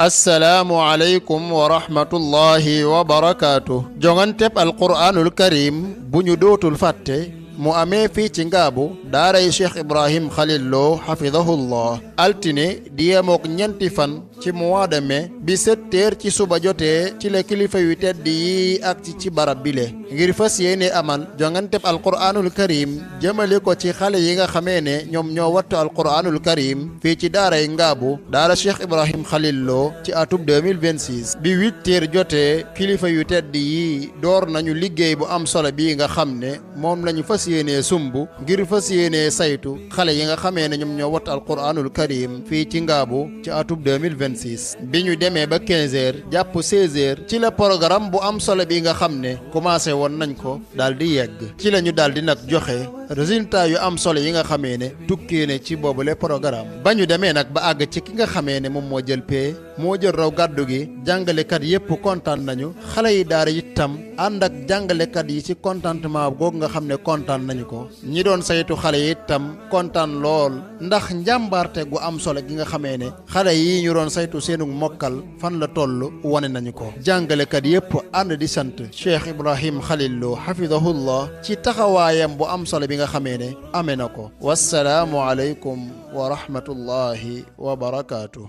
assalaamu aleykum wa rahmatullahi wa barakaatu. jonganteb alquraanul karim bu ñu dootul fàtte mu amee fii ci ngaabu daaray cheikh ibrahim Khalil Lo xafidahullah altine di yemook ñeenti fan ci mois de mai bi 7 heures ci suba jotee ci la kilifa yu tedd yi ak ci barab bile ngir fas yéene amal jonganteb alquraanul karim jëmale ko ci xale yi nga xamee ne ñoom ñoo wattu alquraanul karim fii ci daaray ngaabu daara cheikh ibrahim Khalil Lo ci atub 2026 bi 8 heures jotee kilifa yu tedd yi door nañu liggéey bu am solo bii nga xam ne moom lañu fas yéene sumb ngir fas yéene saytu xale yi nga xamee ne ñoom ñoo wat alquraanul karim fii ci ngaabu ci atub 2026 bi ñu demee ba 15 heures jàpp 16 heures ci la programme bu am solo bi nga xam ne commencé woon nañ ko daal di yegg ci la ñu daal di nag joxe résultat yu am solo yi nga xamee ne tukkee ne ci boobule programme ba ñu demee nag ba àgg ci ki nga xamee ne moom moo jël pee moo jël raw gàddu gi jàngalekat yépp kontaan nañu xale yi daara itam ànd ak jàngalekat yi ci contentement googu nga xam ne kontaan nañu ko ñi doon saytu xale yi itam kontaan lool ndax njàmbaarte gu am solo gi nga xamee ne xale yi ñu doon saytu seenu mokkal fan la toll wane nañu ko jàngalekat yépp ànd di sant Cheikh Ibrahim Khalil Lo hafidahullah ci taxawaayam bu am solo bi nga xamee ne amee na ko wassalaamu aleykum wa rahmatullahi wa barakaatu.